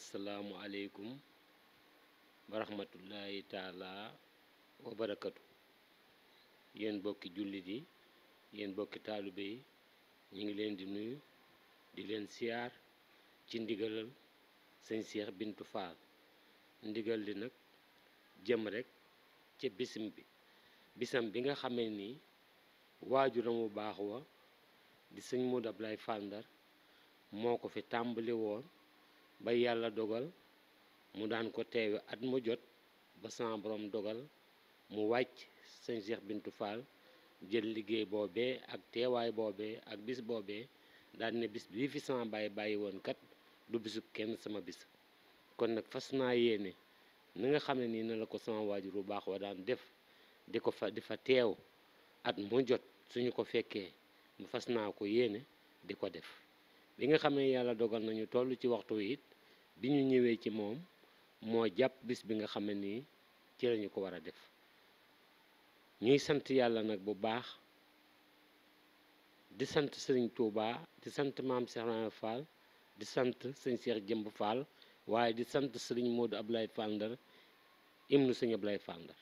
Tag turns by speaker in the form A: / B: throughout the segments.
A: asalaamualeykum wa rahmatullahi taala wa barakatu. Yéen bokki jullit yi, yéen bokki taalibe yi, ñu ngi leen di nuyu di leen siyaar ci ndigalal sëñ Cheikh Bintou Fall. Ndigal li nag jëm rek ca bisam bi nga xamee ni waajuram bu baax wa di sëñ Modou Ablaye Fall Ndar moo ko fi tàmbali woon ba yàlla dogal mu daan ko teewe at mu jot ba sama borom dogal mu wàcc sëñ Cheikh Bintou Fall jël liggéey boobee ak teewaay boobee ak bis boobee daan ne bis bii fi sama bàyyi woon kat du bisub kenn sama bis. Kon nag fas naa yéene ni nga xam ne nii na la ko sama waajur bu baax wa daan def di fa teew at mu jot suñu ko fekkee mu fas naa ko yéene di ko def. Bi nga xam ne yàlla dogal nañu toll ci waxtu wi it bi ñu ñëwee ci moom moo jàpp bis bi nga xam ne nii ci lañu ko war a def. Ñuy sant yàlla nag bu baax di sant sëriñ Touba di sant maam Cheikh Ibrahima Fall di sant sëñ Cheikh Jëmb Fall waaye di sant sëriñ Modou Ablaye Fall Ndar imnu sëñ Ablaye Fall Ndar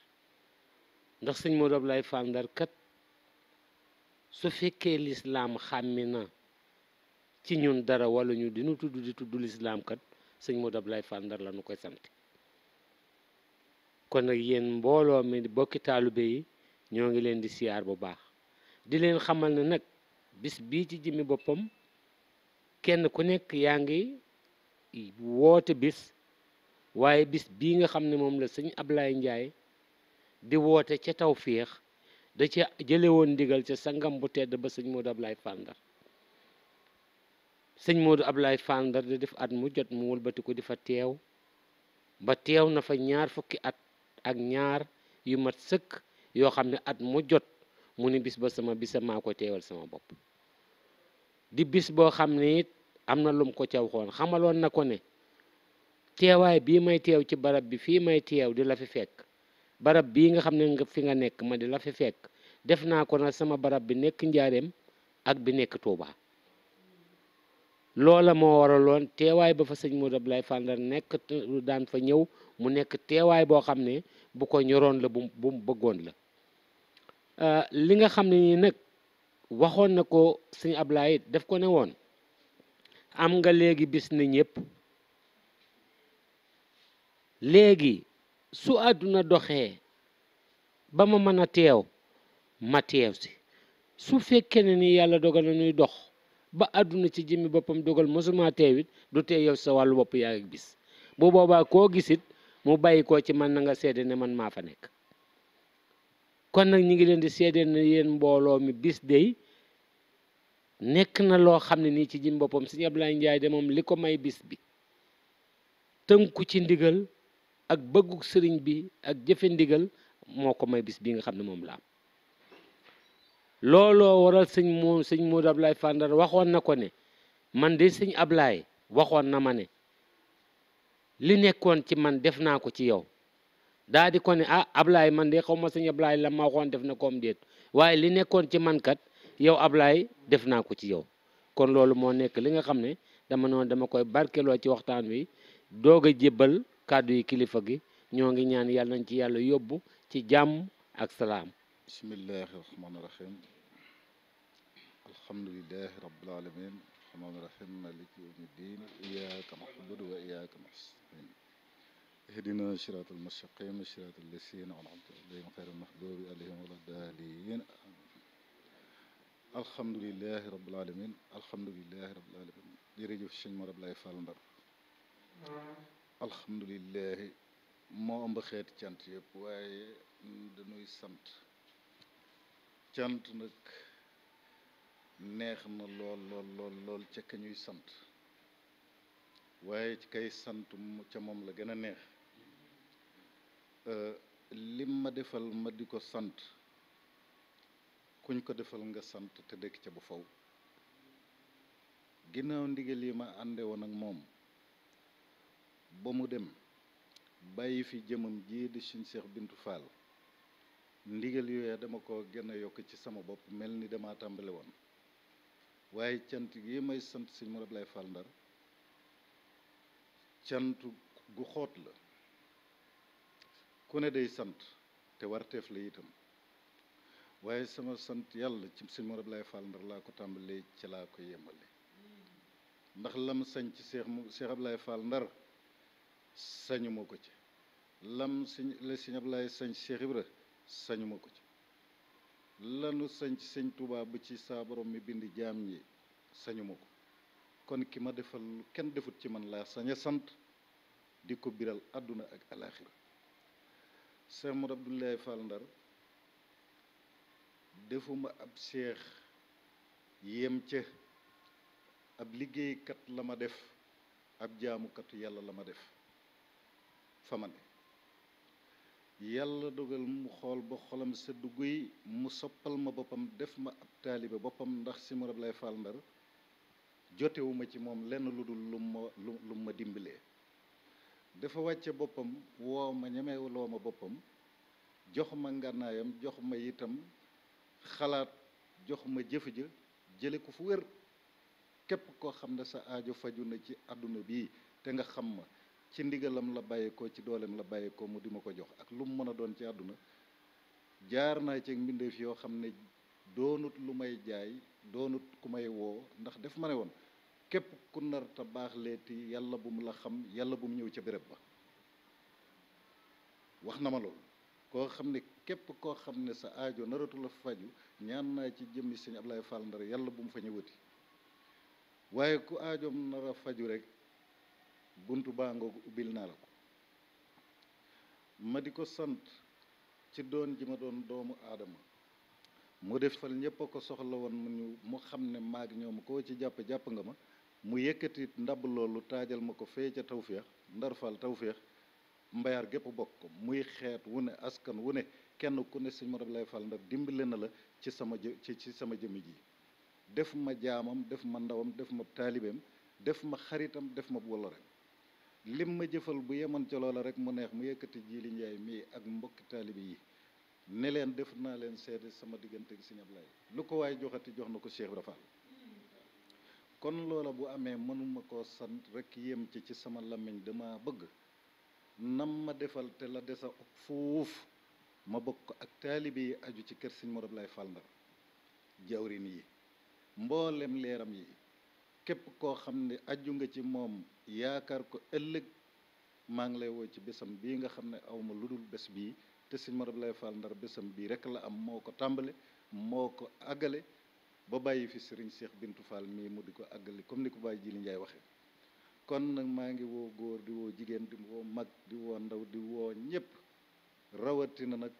A: ndax sëñ Modou Ablaye Fall Ndar kat su fekkee lislaam xàmmi na ci ñun dara wala ñu dinu di tudd lislaam kat sëñ Modou Ablaye Fall Ndar la nu koy sant. Kon nag yéen mbooloo mi bokki taalibe yi ñoo ngi leen di siyaar bu baax di leen xamal ne nag bis bii ci jëmmi boppam kenn ku nekk yaa ngi woote bis waaye bis bii nga xam ne moom la sëñ Ablaye Ndiaye di woote ca Tawféex da ca jële woon ndigal ca sangam bu tedd ba sëñ Modou Ablaye Fall Ndar. Sëñ Modou Ablaye Fall Ndar di def at mu jot mu wëlbati ko di fa teew ba teew na fa 20 at ak ñaar yu mat sëkk yoo xam ne at mu jot mu ni bis ba sama bisa maa ko teewal sama bopp. Di bis boo xam ne it am na lum ko ca waxoon xamaloon na ko ne teewaay bii may teew ci barab bi fii may teew di la fi fekk barab bii nga xam ne nga fi nga nekk ma di la fi fekk def naa ko nag sama barab bi nekk Njaareem ak bi nekk Touba. Loola moo waraloon teewaay ba fa sëñ Modou Ablaye Fall Ndar nekk daan fa ñëw mu nekk teewaay boo xam ne bu ko ñoroon la bu bëggoon la. Li nga xam ne nii nag waxoon na ko sëñ Ablaye def ko ne woon am nga léegi bis ni ñëpp léegi su àdduna doxee ba ma mën a teew ma teew si su fekkee ne ni yàlla dogal na ñuy dox ba àdduna ci jëmmi boppam dogal mosuma teewit du tee yow sa wàllu bopp yaa ngi bis bu boobaa koo gisit mu bàyyi koo ci man na nga seede ne man maa fa nekk. Kon nag ñi ngi leen di seede ne yéen mbooloo mi bis dey nekk na loo xam ne nii ci jëmmi boppam sëñ Ablaye Ndiaye de moom li ko may bis bi tënku ci ndigal ak bëggu sëriñ bi ak jëfe ndigal moo ko may bis bi nga xam ne moom la am. Looloo waral sëñ Modou Ablaye Fall Ndar waxoon na ko ne man de sëñ Ablaye waxoon na ma ne li nekkoon ci man def naa ko ci yow daa di ko ne ah Ablaye man de xaw ma sëñ Ablaye la ma waxoon def na koom déet waaye li nekkoon ci man kat yow Ablaye def naa ko ci yow. Kon loolu moo nekk li nga xam ne dama koy barkeloo ci waxtaan wi doog a jébbal kàddu yi kilifa gi ñoo ngi ñaan yàlla nañ ci yàlla yóbbu ci jàmm ak salaam.
B: bismillahi rahmaani rahim alhamdulilahi rabbil alamin rahmaani rahim maliki yawmi ddin iyyaka na'budu wa iyyaka nasta'in ihdina siratal mustaqim siratal lazina an'amta alayhim ghayril maghdubi alayhim waladdallin alhamdulilahi rabbil alamin alhamdulilahi rabbil alamin jërëjëf sëñ Modou Ablaye Fall Ndar alhamdulilahi moo ëmb xeeti cant yëpp waaye dañuy sant cant nag neex na lool ca ka ñuy sant waaye ci kay sant ca moom la gën a neex lim ma defal ma di ko sant kuñ ko defal nga sant te dëkk ca bu faw ginnaaw ndigal yi ma ànde woon ak moom ba mu dem bàyyi fi jëmam ji di suñ Cheikh Bintou Fall ndigal yooya dama ko gën a yokk ci sama bopp mel ni dama tàmbale woon waaye cant gi may sant sëñ Modou Ablaye Fall Ndar cant gu xoot la ku ne day sant te warteef la itam waaye sama sant yàlla ci sëñ Mor Ablaye Fall Ndar laa ko tàmbalee ci laa ko yemale ndax lam sañ ci Cheikh Ablaye Fall Ndar sañuma ko ci lam sëñ Ablaye sañ Cheikh Ibra sañuma ko ci lanu sañ ci sëñ Touba bu ci saa borom mi bind jaam ñi sañuma ko kon ki ma defal lu kenn defut ci man laa sañ a sant di ko biral àdduna ak alaaxira Cheikh Mor Abdoulaye Fall Ndar defuma ab seex yem ca ab liggéeykat la ma def ab jaamukatu yàlla la ma def fa ma ne yàlla dogal mu xool ba xolam sedd guy mu soppal ma boppam def ma ab taalibe boppam ndax Cheikh Mor Abdoulaye Fall Ndar jotewuma ci moom lenn lu dul lu ma dimbalee dafa wàcce boppam woo ma ñemewuloo ma boppam jox ma ngànnaayam jox ma itam xalaat jox ma jëf ja jële ko fu wér képp koo xam ne sa aajo faju na ci àdduna bii te nga xam ma ci ndigalam la bàyyeekoo ci dooleem la bàyyeekoo mu di ma ko jox ak lu mu mën a doon ci àdduna jaar naa ci mbindeef yoo xam ne doonut lu may jaay doonut ku may woo ndax def ma ne woon képp ku nar ta baax leeti yàlla bu mu la xam yàlla bu mu ñëw ca béréb ba wax na ma loolu koo xam ne képp koo xam ne sa aajo naratu la faju ñaan naa ci jëmmi sëñ Ablaye Fall Ndar yàlla bu mu fa ñëwati waaye ku aajoom nar a faju rek buntu baa ngoogu ubbil naa la ko ma di ko sant ci doon ji ma doon doomu aadama mu defal ñëpp a ko soxla woon mu xam ne maag ñoom koo ci jàpp nga ma mu yëkkati ndab loolu taajal ma ko fee ca tawféex Ndar Fall tawféex mbayaar gépp bokk ko muy xeet wu ne askan wu ne kenn ku ne sëñ Mor Abdoulaye Fall Ndar dimbale na la ci sama jëmm ji def ma jaamam def ma ndawam def ma taalibeem def ma xaritam def ma woloreem lim ma jëfal bu yemoon ca loola rek mu neex mu yëkkati Jili Njaay mii ak mbokki taalibe yi ne leen def naa leen seede sama diggante gi sëñ Ablaye lu ko waay joxati jox na ko Cheikh Ibra Fall kon loola bu amee mënuma koo sant rek yem ci sama làmmiñ dama bëgg nam ma defal te la desa fuuf ma bokk ak taalibe yi aju ci kër sëñ Mor Abdoulaye Fall Ndar jawrin yi mboolem leeram yi képp koo xam ne aju nga ci moom yaakaar ko ëllëg maa ngi lay woo ci bésam bii nga xam ne awma lu dul bés bii te sëñ Mor Abdoulaye Fall Ndar bésam bii rek la am moo ko tàmbale moo ko àggale ba bàyyi fi sëriñ Cheikh Bintou Fall mii mu di ko àggale comme ni ko Baye Jili Njaay waxee kon nag maa ngi woo góor di woo jigéen di woo mag di woo ndaw di woo ñépp rawatina nag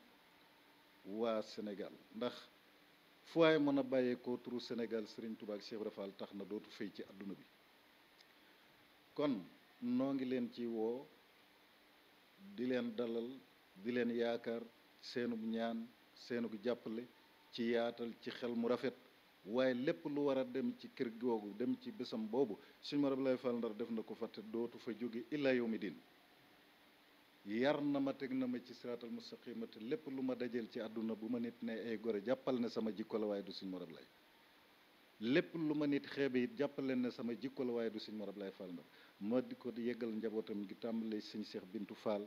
B: waa Sénégal ndax fu waay mën a bàyyeekoo turu Sénégal Serigne Touba ak Cheikh Ibra Fall tax na dootu fay ci àdduna bi kon noo ngi leen ci woo di leen dalal di leen yaakaar seenub ñaan seenub jàppale ci yaatal ci xel mu rafet waaye lépp lu war a dem ci kër googu dem ci bésam boobu sëñ Mor Abdoulaye Fall Ndar def na ko fa te dootu fa jóge illa yawmi din yar na ma teg na ma ci siraatal mustaqima te lépp lu ma dajeel ci àdduna bu ma nit ne ay gore jàppal ne sama jikko la waaye du sëñ Mor Abdoulaye lépp lu ma nit xeebe it jàppal leen ne sama jikko la waaye du sëñ Mor Abdoulaye Fall Ndar ma di ko yeggal njabootam gi tàmbale sëñ Cheikh Bintou Fall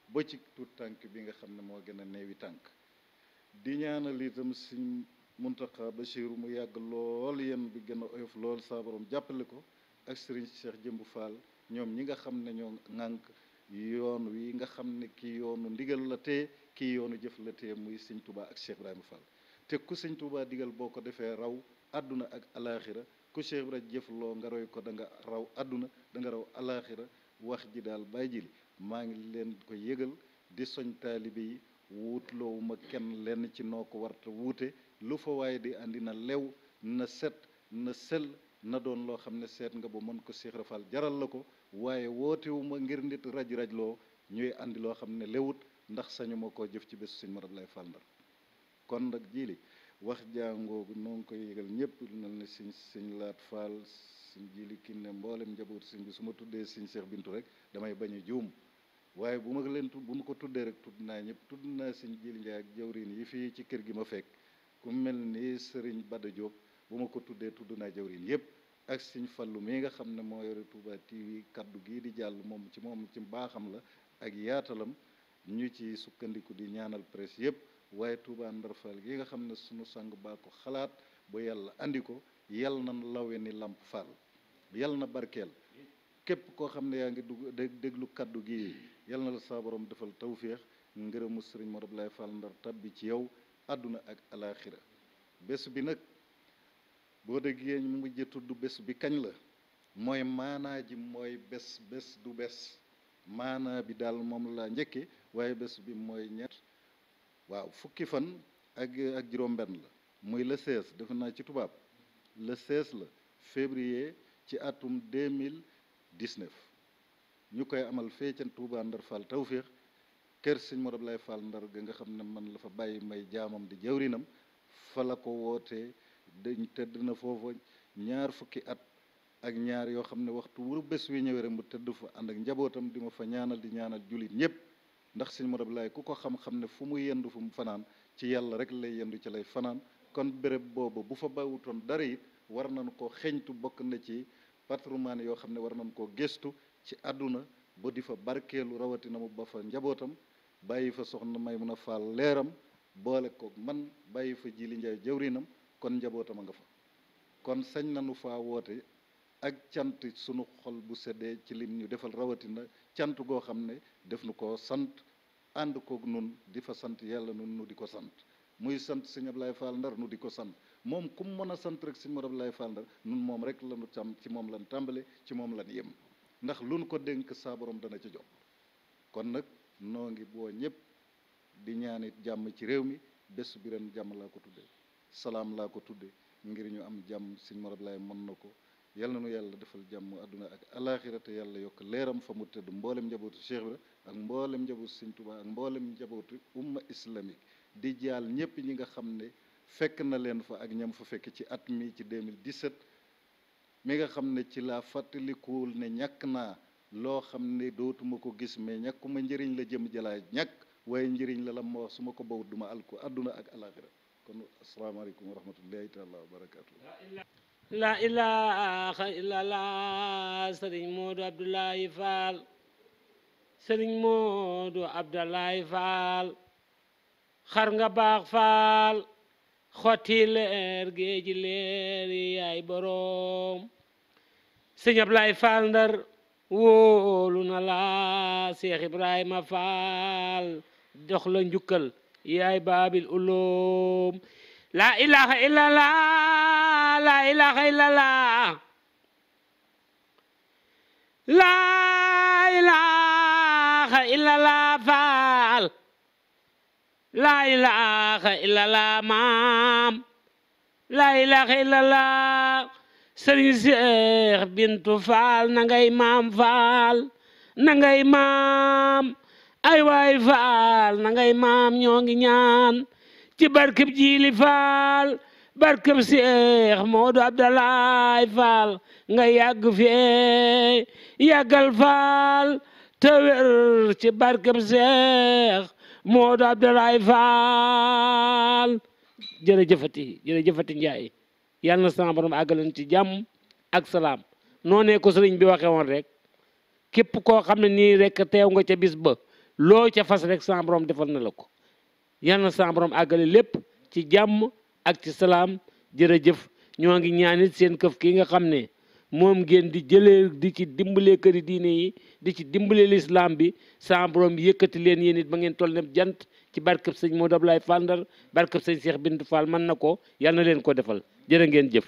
B: ba ci tuut tànk bi nga xam ne moo gën a neewi tànk di ñaanal itam sëñ Muntaxa Bachiru mu yàgg lool yéen bi gën a oyof lool saa borom jàppale ko ak sëriñ Cheikh Jëmbu Fall ñoom ñi nga xam ne ñoo ŋànk yoon wi nga xam ne kii yoonu ndigal la tee kii yoonu jëf la tee muy sëñ Touba ak Cheikh Ibrahima Fall te ku sëñ Touba digal boo ko defee raw àdduna ak alaaxira ku Cheikh Ibrahima jëfloo nga roy ko da nga raw àdduna da nga raw alaaxira wax ji daal Baye Jili maa ngi leen ko yëgal di soñ taalibe yi wuutloowu ma kenn lenn ci noo ko warta wuute lu fa waaye di andi na lew na set na sell na doon loo xam ne seet nga ba mën ko Cheikh Ibra Fall jaral la ko waaye wootewuma ngir nit raj-raj loo ñuy andi loo xam ne lewut ndax sañu ma koo jëf ci bésu sëñ Mor Abdoulaye Fall Ndar kon nag Jili wax jàngoogu noo ngi koy yëgal ñëpp mel ne sëñ Laat Fall sëñ Jili ki ne mboolem njabootu sëñ bi su ma tuddee sëñ Cheikh Bintou rek damay bañ a juum waaye bu ma ko tuddee rek tudd naa ñëpp tudd naa sëñ Jili Njaay ak jawriñ yi fii ci kër gi ma fekk ku mel ni sëriñ Bada Diop bu ma ko tuddee tudd naa jawriñ yëpp ak Sëñ Fallu mi nga xam ne moo yore Touba TV kaddu gii di jàll moom ci mbaaxam la ak yaatalam ñu ci sukkandiku di ñaanal presse yëpp waaye Touba Ndar Fall gi nga xam ne sunu sang baa ko xalaat ba yàlla andi ko yal na lawe ni Lamp Fall yal na barkeel képp koo xam ne yaa ngi déglu kaddu gi yal na la saa borom defal tawféex ngërëmu Sëriñ Modou Abdoulaye Fall Ndar tabbi ci yow àdduna ak alaaxira bés bi nag boo déggee mu mujj tudd bés bi kañ la mooy maanaa ji mooy bés du bés maanaa bi daal moom laa njëkke waaye bés bi mooy waaw fukki fan ak juróom-benn la muy le 16 defe naa ci tubaab le 16 la février ci atum 2019 ñu koy amal fee ca Touba Ndar Fall Tawféex kër Sëñ Modou Abdoulaye Fall Ndar ga nga xam ne man la fa bàyyi may jaamam di jawrinam fa la ko wootee dañ tëdd na foofa ñaar fukki at ak ñaar yoo xam ne waxtu wu bés wi ñëwee rek mu tëdd fa ànd ak njabootam di ma fa ñaanal di ñaanal jullit ñëpp ndax Sëñ Modou Abdoulaye ku ko xam-xam ne fu mu yendu fu mu fanaan ci yàlla rek lay yendu ci lay fanaan kon béréb booba bu fa bawutoon dara it war nañ ko xeñtu bokk na ci patrimoine yoo xam ne war nañ koo gëstu ci àdduna ba di fa barkeelu rawatina mu ba fa njabootam bàyyi fa soxna Maymuna Fall leeram boole ko man bàyyi fa Jili Njaay jawrinam kon njabootam a nga fa kon sañ nañu faa woote ak cant sunu xol bu seddee ci lim ñu defal rawatina cant goo xam ne def nu ko sant ànd koog nun di fa sant yàlla nun nu di ko sant muy sant Sëñ Abdoulaye Fall Ndar nu di ko sant moom ku mu mën a sant rek Sëñ Modou Abdoulaye Fall Ndar nun moom rek lañu tam ci moom lan tàmbale ci moom lan yem ndax lu nu ko dénk saa borom dana ci jox kon nag noo ngi boo ñëpp di ñaanit jàmm ci réew mi bés bi ren jàmm laa ko tuddee salaam laa ko tuddee ngir ñu am jàmm Sëñ Modou Abdoulaye mën na ko yàlla na nu yàlla defal jàmm àdduna ak alaaxira te yàlla yokk leeram fa mu tëdd mboolem njabootu Cheikh Ibra ak mboolem njabootu Sëñ Tuubaa ak mboolem njabootu umma islamique di jaal ñëpp ñi nga xam ne fekk na leen fa ak ñam fa fekk ci at mi ci 2017 mi nga xam ne ci laa fàttalikuwul ne ñàkk naa loo xam ne dootuma ko gis mais ñàkkuma njëriñ la jëm jalaay ñàkk waaye njëriñ la ma wax su ma ko bawut duma alko àdduna ak alaaxira kon asalaamaaleykum wa rahmatullahi taala wa barakaatu.
A: la ilaha illallah sëriñ Modou Abdoulaye Fall sëriñ Modou Abdoulaye Fall xar nga baax Fall xotti leer géeji leer yaay boroom sëñ Abdoulaye Fall Ndar wóolu na la Cheikh Ibrahima Fall dox la njukkal yaay baabil uloom la ilaha illallah la ilaha illallah la ilaha illallah Fall la ilaha illallah maam la ilaha illallah Sëriñ Cheikh Bintu Fall na ngay maam Fall na ngay maam ay waay Fall na ngay maam ñoo ngi ñaan ci barkeb Jili Fall barkeb Cheikh Modou Abdoulaye Fall nga yàgg fee yàggal Fall te wér ci barkeb Cheikh Modou Abdoulaye Fall jërëjëfati Njaay yàlla na sama borom àggaleen ci jàmm ak salaam noonee ko sëriñ bi waxe woon rek képp koo xam ne nii rek teew nga ca bis ba loo ca fas rek sama borom defal na la ko yàlla na sama borom àggale lépp ci jàmm ak ci salaam jërëjëf ñoo ngi ñaanit seen këf ki nga xam ne moom ngeen di jëlee di ci dimbalee këri diine yi di ci dimbalee l'islam bi sama borom yëkkati leen yéen it ba ngeen toll ne jant ci barkeb sëñ Modou Abdoulaye Fall Ndar barkeb sëñ Cheikh Bintou Fall mën na ko yàlla na leen ko defal jërë ngeen jëf